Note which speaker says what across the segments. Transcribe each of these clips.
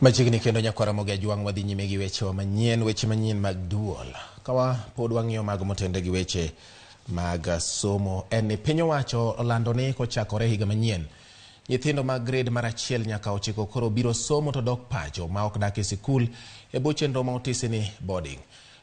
Speaker 1: Machiegni kendo nyakwara Ramogi Ajwang' wadhi nyime gi wechewa manyien, weche manyien mag duol. Kawa pod wang'iyo mag motende gi weche mag somo en ni piny owacho olando ni kochakore higa manyien nyithindo mag grade mar 1 nyaka 9 koro biro somo to dok pacho ma ok dak e sikul e bwo chenro ma otisi ni boarding.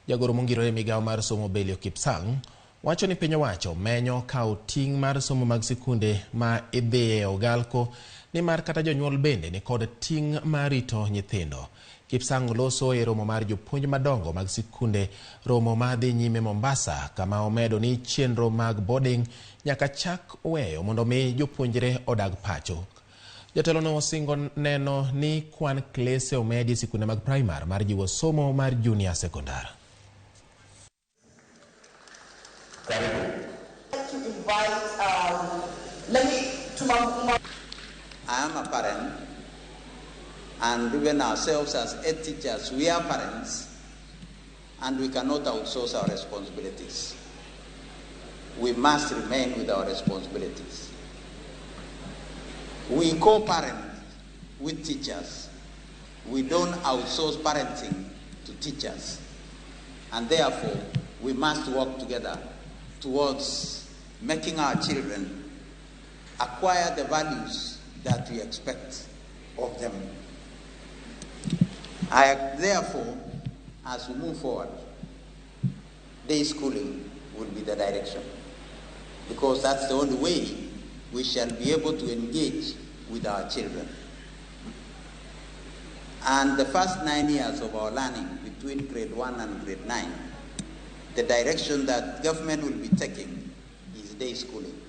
Speaker 1: Jagoro mongirore e migawo mar somo Belio Kipsang wacho ni piny owacho menyo kawo ting' mar somo mag sikunde ma idhiye ogalko nimar kata jonyuol bende ni kod ting' mar rito nyithindo. Kipsang loso e romo mar jopuonj madongo mag sikunde, romo ma dhi nyime Mombasa, kama omedo ni chenro mag boarding nyaka chak weyo mondo mi jopuonjre odag pacho. Jatelo no osingo neno ni kwan klese omedi e sikunde mag primar mar jiwo somo mar junior secondary.
Speaker 2: To invite, let me, to my,
Speaker 3: I am a parent, and even ourselves as head teachers, we are parents, and we cannot outsource our responsibilities. We must remain with our responsibilities. We co-parent with teachers. We don't outsource parenting to teachers. And therefore, we must work together towards making our children acquire the values that we expect of them. I, therefore, as we move forward, day schooling will be the direction, because that's the only way we shall be able to engage with our children. And the first 9 years of our learning, between grade 1 and grade 9, the direction that government will be taking is day schooling.